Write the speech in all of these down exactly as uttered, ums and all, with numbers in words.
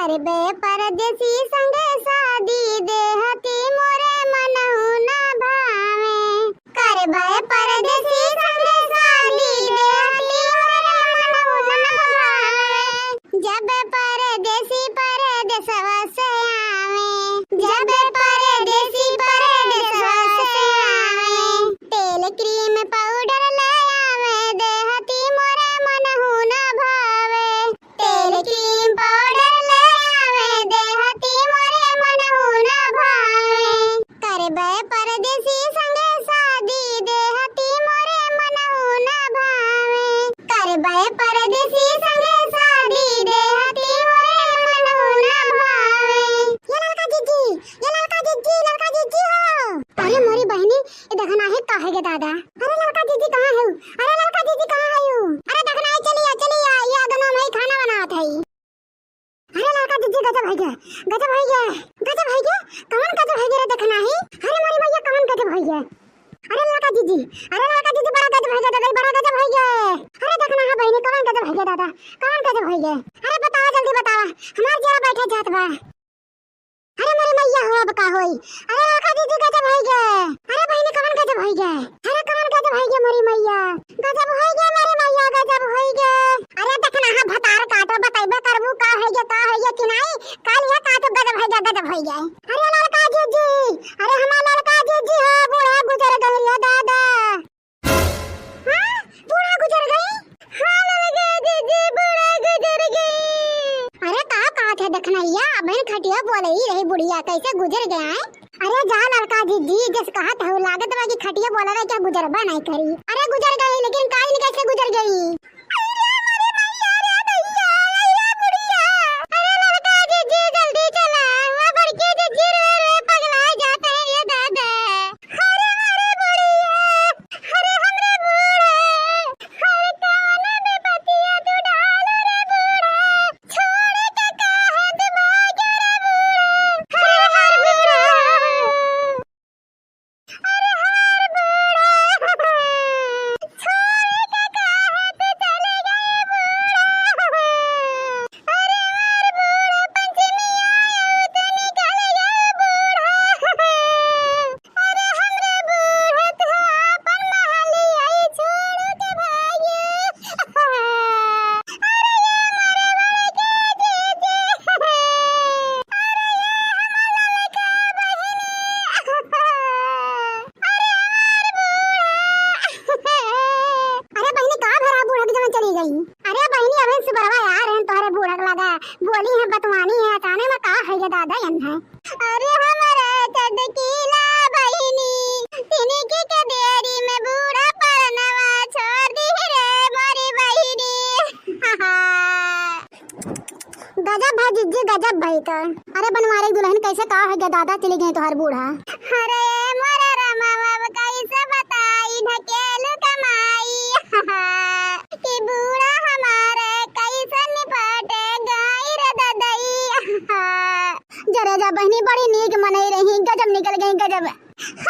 करबे परदेसी संगे शादी, देहती मोरे मनहु न भावे। करबे परदेसी संगे शादी, देहती मोरे मनहु न भावे। जब परदेसी परदेसवा से आवे, जब परदेसी परदेसवा से आवे, तेल cream powder ले आवे, देहती मोरे मनहु न भावे। तेल cream powder ले आवे, देहती मोरे मनहु न भावे। करबे परदेसी संगे शादी, देहती मोरे मनहु न भावे। करबे परदेसी संगे शादी, देहती मोरे मनहु न भावे। ये ललका जिज्जी, ये ललका जिज्जी, ललका जिज्जी हो। अरे मोरी बहिनी, ये देखना है का है गे दादा? अरे ललका जिज्जी कहाँ है? अरे ललका जिज्जी कहाँ है? अरे देखना है, चली आ, चली आ, ये आंगन में खाना बनात है। अरे ललका जिज्जी गजब है गे, गजब है गे, गजब है गे, कवन गजब है गे रे देखना है? अरे मोरी मैया कवन गजब है गे? अरे ललका जिज्जी, अरे ललका जिज्जी बड़ा गजब है गे, दादा बड़ा गजब है गे। अरे देखना है बहिनी कवन गजब है गे दादा, कवन गजब है गे? अरे बतावा जल्दी बतावा, हमार जियरा बैठे जात बा। अरे मोरी मैया हो, अब का होई? अरे ललका जिज्जी गजब होई गे। अरे बहिनी कवन गजब होई गे? अरे कवन गजब होई गे मोरी मैया? गजब होई गे मोरी मैया, गजब होई गे। अरे देखना है भतार काटो, बतैबे करबू का होई गे, का होई गे कि नाई? काल यह काटो गजब होई गे, गजब होई गे। अरे ललका जिज्जी, अरे हमार ललका जिज्जी हो, बूढ़ा गुजर गई रे दादा। हाँ? बूढ़ा गुजर गई? हाँ ललका जिज्जी, बूढ़ा गुजर गई। अरे का कहत है देखनैया, अबहिन खटिया बोले ही रही बुढ़िया, कैसे गुजर गए हैं? अरे जा ललका जिज्जी, जस कहत है लागत बा कि खटिया बोले रहे, क्या गुजरबा नहीं करी? अरे गुजर गई, लेकिन काइन कैसे गुजर गई? अरे मोरे मैया रे दैया, अरे बुढ़िया, अरे ललका जिज्जी जल्दी चला, वह बड़की जिज्जी रो रो पगला जात है ये दादा। अरे मोरे बुढ़िया, अरे हमरे बूढ़ा, अरे कौन विपतिया तू डाल रे बूढ़ा, छोड़ के काहे तू भाग रे बूढ़ा, अरे हमरे बूढ़ा। अरे हमार बूढ़ा, छोड़ के काहे तू चले गए बूढ़ा? अरे हमार बूढ़ा, पंचमी आयो तो निकल गए बूढ़ा। अरे हमरे बूढ़ा, तू अपन महलिया छोड़ के भागे। अरे ये मोरे बड़के जीजी। अरे ये हमार ललका बहिनी। अरे हमार बूढ़ा। अरे बहिनी, का भरा बूढ़ा के जवन चली गई? अरे बहिनी, अबहिन सुबरवा आ रहे हैं तोहरे बूढ़ा के लगा, बोली है, बतवानी है, अचानक में का है ये दादा यन है? अरे हमरा चटकीला बहिनी, तिनकी के देरी में बूढ़ा परनवा छोड़ दी रे मोरी बहिनी। गजब भाई जिज्जी, गजब भाई तो। अरे बनवारी के दुल्हन, कैसे का हो गया दादा, चली गई तोहार बूढ़ा? अरे मोरे रामा, अब कैसे बताई ढकेलू कमाई कि बूढ़ा हमारे कैसे निपटे गई रे ददई। जरे जा बहिनी, बड़ी नीक मनई रही, गजब निकल गई, गजब।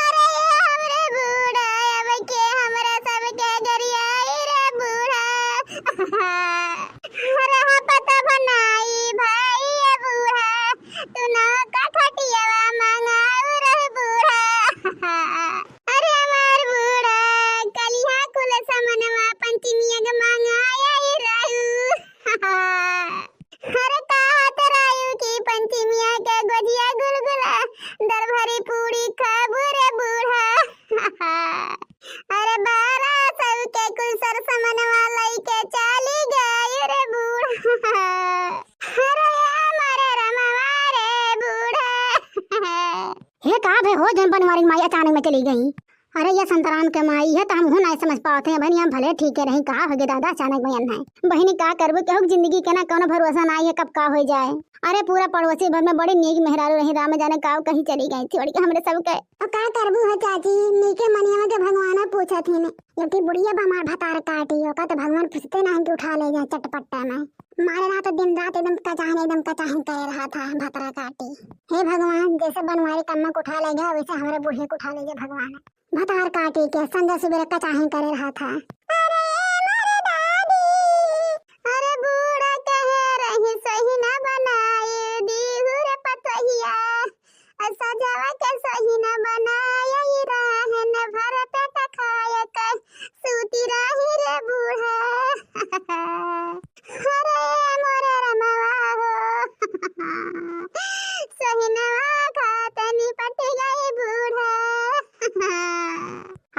अरे ये हमरे बूढ़ा, अब के हमरा सबके गरियाई रे बूढ़ा। अरे हाँ पता बनाई भाई ये बूढ़ा, तू ना का खटियावा मंगाऊ रे बूढ़ा। अरे हमार बूढ़ा, कलिहा कुल समनवा पंचमिया के मंगाया ही रहू। अरे कहत रहू कि पंचमिया के गोजिया गुलगुला, दरभरी पूरी खाबू रे बूढ़ा। अरे बारह सौ के कुल सरसमनवा लइके चली गई रे बूढ़ा। अरे ये मोरे रमवा रे बूढ़ा। हे का भे हो जौन बनवारी के माई अचानक में चली गई? अरे ये संतराम के माई, ये तो हमहू नाहीं समझ पावत हैं। बहिनी हम भले ठीके रही, का होगे दादा अचानक में अन्ना है। बहिनी का करबू, केहू के जिंदगी के ना कौनो भरोसा नाहीं है, कब का हो जाए। अरे पूरा पड़ोसी भर में बड़ी नीक मेहरारू रही, राम जाने का कहीं चली गई छोड़ के हमरे सबके। अब का करबू हो चाची, नीके मनिया के भगवान पूछत ही ने। एक बुढ़िया बा हमार भतार काटी, ओका तो भगवान पूछते नाहीं कि उठा ले जाए चटपट्टा में। मारे रहा तो दिन रात एकदम कचाहन, एकदम कचाहन करे रहा था भतरा काटी। हे भगवान, जैसे बनवारी कम्मा को उठा ले गया, वैसे हमरे बूढ़े को उठा ले गया भगवान। भतार काटी के संझा सुबेरे कचाही करे रहा था। अरे ए मोरे दादी, अरे बूढ़ा कहे रही सही ना बनाए।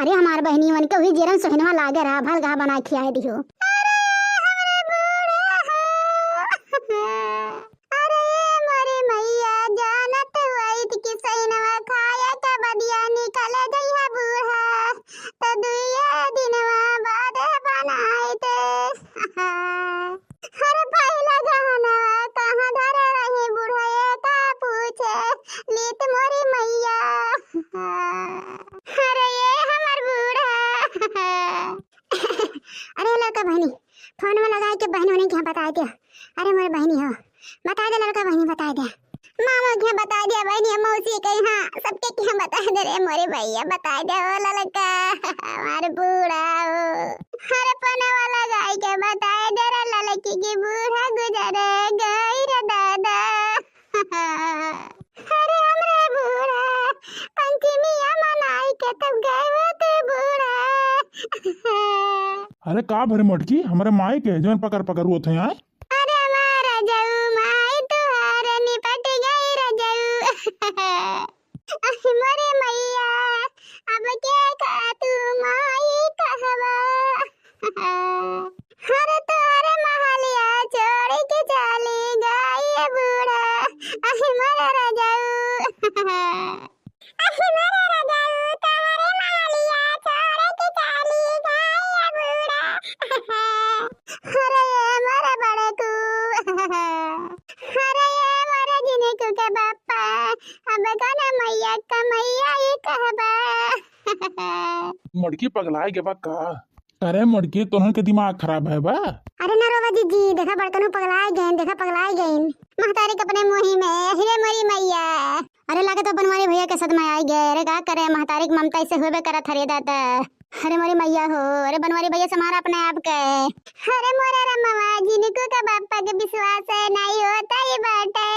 रे हमार बहिनी, उनके हुई जेरन सोहनवा लागे रहा, भल गहा बनाए खियाए दिहो। अरे हमरे बूढ़ा हो। अरे ए मोरे मैया, जानत होइत कि सैनवा खाए के बदिया निकले जइहा बूढ़ा, त दुइये दिनवा बाद बनाइत। हर पहिला गहनवा कहाँ धरे रही बुढ़वे का पूछे लीत मोरी मैया। अरे ए हमर बूढ़ा। अरे लड़का बहिनी, फोन में लगाए के बहिनी उन्हें क्या बताए दे। अरे मोरे बहिनी हो, बताए दे लड़का बहिनी, बताए दे। मामा के बताए दे बहिनी, मौसी के यहाँ, सबके के यहाँ बताए दे रे मोरे भैया, बताए दे ओ ललका, हमार बूढ़ा हो। अरे पनवा लगाई के बताए दे रे ललकी की बूढ़ा गुजरे गई रे दादा। अरे हमरे बूढ़ा, पंचमिया मनाई के तब गए हो तू बूढ़ा। अरे का भरे मटकी, हमरे माई के जौन पकड़ पकड़ रोत है आए? अरे हमार रजऊ माई तुहार निपट गई रजऊ। अहि मोरे मैया, अब के का तू माई कहबा। हर तोहरे महलिया छोड़ के चली गई बूढ़ा। अहि मोरे रजऊ। अहि मोरे रजऊ, तोहरे महलिया छोड़ के चली गई बूढ़ा। अरे ए मोरे बड़कू। अरे ए मोरे जिनकू के बापा, अब कौन मैया का मैया ई कहबा। मटकी पगलाए के बा का? अरे मटकी, तोहन के दिमाग खराब है बा? अरे ना रोवा जीजी, देखा बड़कनू पगलाए गइन, देखा पगलाए गइन। महतारी के अपने मुही में, अहि रे मोरी मैया। अरे लागत बा बनवारी भैया के सदमा आइ गए। अरे का करे, महतारी के ममता ऐसे होबे करत हरे दादा। अरे मोरी मैया हो, अरे बनवारी भैया संभारा अपने आप के। अरे मोरे रमवा, जिनको का बापा के विश्वास है, नहीं होता ये बाटे।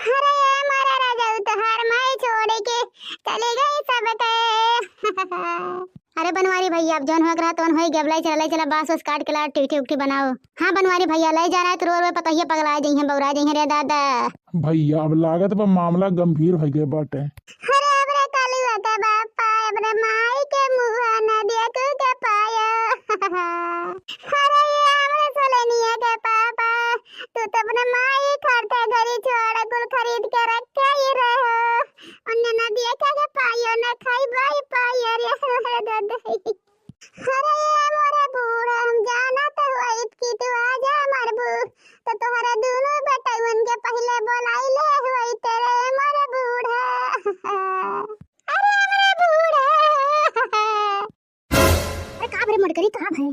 अरे ये मोरे राजा, तोहार माई छोड़ के चली गई सबके। अरे बनवारी भैया, अब जौन होए के रहा तौन होई गया, अब लाई चला, लाई चला, बांस उस काट के ला, टिकटी उकटी बनाओ। हाँ बनवारी भैया, लाई जा रहा है तो रो रो पतोहिया पगला जइहें, बौरा जइहें रे दादा। भैया, अब लागत बा मामला गंभीर होइ गए बाटे। अरे हमरे कलुआ के बापा, अपने माई के मुँह न देखू के पाया। अरे ये हमरे सोलेनिया के पापा, तू तो अपने माई खरते घरी छोड़ कुल खरीद के रखे ही रहो। उन्ने न देखे के पायो, न खाई बाई पायो रे, अरे दादा। अरे ए मोरे बूढ़ा, हम जानत होइत कि तू आजा मरबू, तो तोहरा दुनो बेटवन के पहिले बोलाई ले होइत रे मोरे बूढ़ा। अरे हमरे बूढ़ा। अरे का भरे मटकरी, का भरे?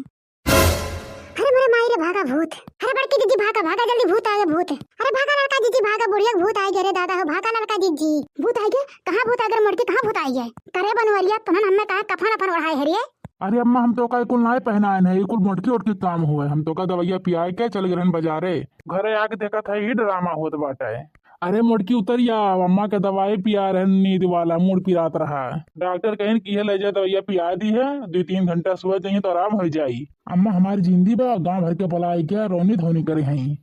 अरे मोरे माई रे, भागा भूत। अरे बड़की जीजी भागा, भागा जल्दी, भूत आए भूत। अरे भागा लड़का जीजी भागा, बुढ़िया के भूत आए गे रे दादा हो, भागा लड़का जीजी। भूत आए गे? कहाँ भूत आए गे रे मटकी, कहाँ भूत आए गे? करे बनवरिया, तोहन हमें कहा कफन अपन ओढ़ाए हरे? अरे अम्मा, हम तो का कुल नाय पहनाए नहीं, कुल मोटकी ओटकी काम हुए। हम तो का दवाइया पियाए के चल गए रहन बाजारे। घरे आके देखत है, ई ड्रामा होत बाटे। अरे मोटकी उतर आव, अम्मा के दवाई पिया रहन नींद वाला, मूड़ पिरात रहा। डॉक्टर कहिन कि ये ले जा दवाइया पिया दी है, दो तीन घंटा सोए जाइए तो आराम हो जाई। अम्मा हमारी जिंदी बा, गांव भर के बुलाए के रोनी धोनी करे हैं।